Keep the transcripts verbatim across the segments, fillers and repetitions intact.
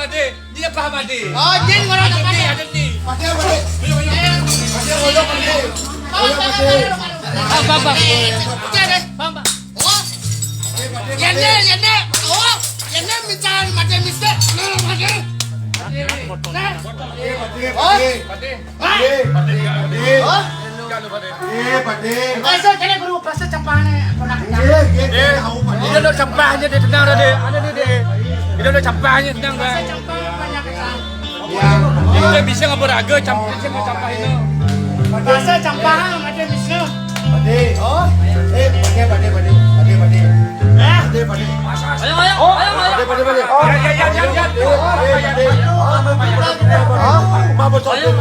Pade, dia paham pade. Oh, dia ni orang Ada ni, ada ni. Pade, pade. Pade, pade. Pade, pade. Paham, paham, paham. Paham, paham. Oh. Yang ni, yang ni. Oh, yang ni minta mati mistik. Nah, pade. Nah. Pade, pade. Oh. Pade. Hah? Pade, pade, pade. Hah? Eh, pade. Pasal kena guru, pasal campah ni. Pernah kenal. Dia, dia, dia tahu, pade. Dia duduk campah je, dia tenang dah dia. Ada dia, dia. Dia duduk campah je, tenang dah. Pasal campah banyak kenal. Ya. Dia bisa ngapa raga, campah, bisa ngapa campah ini. Pasal campah, macam bisa. Pade. Oh. Eh, pade, pade, pade. Pade, pade. Eh? Pade, pade. Ayo, ayo, ayo, ayo. Pade, pade, pade. Oh. Ya, ya, ya, ya, ya. Eh, pade, pade. Oh, mama, mama, mama. Hah? Mama, betul. Ayo.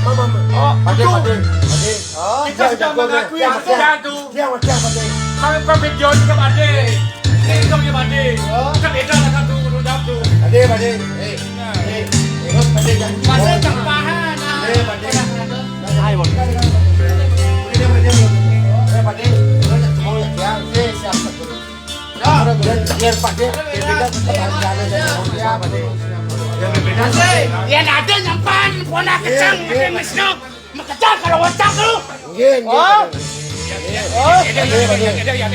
Mama, mama. Oh, pade, betul. Pade, pade. Oh, kita sudah mengakui kesalahan tu. Diam, diam, pade. Kami bukan video ni, pade. Ini kita punya pade. Oh. Kan beda lah satu, satu jam tu. Pade, pade. Eh. Eh, eh, pade, jangan. Pasal campahan, ah. Eh, pade. Hai, Bang. Yang ada nyampahan, pona kecang, makin mesno. Makecang kalau wacak lu. Nggih, nggih. Oh. Oh. Oh, iya, iya, iya, iya.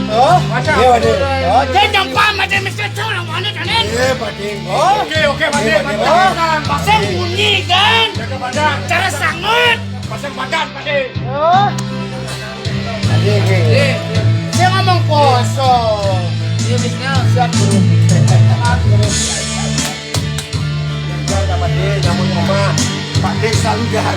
Oh. Iya, pade. Oh, dia nyampahan, makin mesno, orang mana, Danen? Iya, pade. Oh. Oke, oke, pade. Pade, pade. Pasang bunyi, kan? Jaga badan. Cara sangat. Pasang badan, pade. Oh. Pade, pade. Dia ngomong kosong. Dia bisnya. Siap, bro. Pade, nyamuk rumah. Pade selalu jahat.